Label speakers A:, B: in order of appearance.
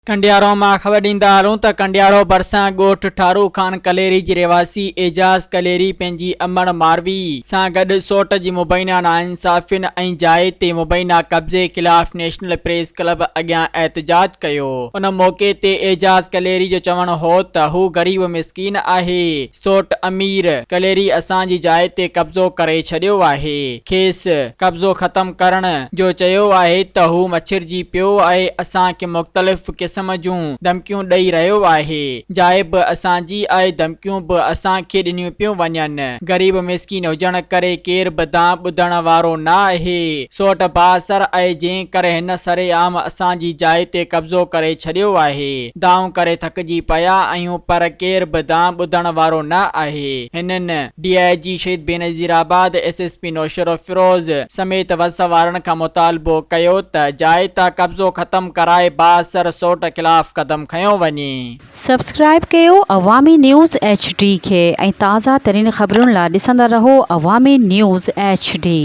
A: ڪنڊيارو مان خبر ڏيندا هلون ته ڪنڊيارو ڀرسان ڳوٺ ٺارو خان ڪليري جي رهواسي اعجاز ڪليري پنهنجي امڙ ماروي سان گڏ سوٽ جي مبينا ناانصافين ۽ جاء تي مبينا قبضي خلاف نيشنل پريس ڪلب اڳيان احتجاج ڪيو ان موقعي تي اعجاز ڪليري جو چوڻ هو ته هو غريب مسڪين آهي سوٽ امير ڪليري اسان جي جاء تي قبضو ڪري ڇڏيو آهي، کيس قبضو ختم ڪرڻ جو چيو آهي ته هو مڇرجي پيو آهي، اسان کي مختلف قسم جون ڌمڪيون ڏئي رهيو آهي، جاء به اسان جي آهي ڌمڪيون به اسان کي ڏنيون پيون وڃن، غريب مسڪين هجڻ ڪري ڪير به دانهن ٻڌڻ وارو نه آهي، سوٽ بااثر آهي جنهن ڪري هن سرعام اسان جي جاء تي قبضو ڪري ڇڏيو آهي. دانهون ڪري ٿڪجي پيا آهيون پر ڪير به دانهن ٻڌڻ وارو نه آهي. هنن D I G Shaheed Benazirabad, S S P Naushahro Feroze سميت وس وارن کان مطالبو ڪيو ته جاء تان قبضو ختم ڪرائي بااثر سوٽ خلاف قدم کنيو وڃي.
B: سبسڪرائيب ڪيو عوامي نيوز ايڇ ڊي کي ۽ تازه ترين خبرن لا ڏسندا رهو عوامي نيوز ايڇ ڊي.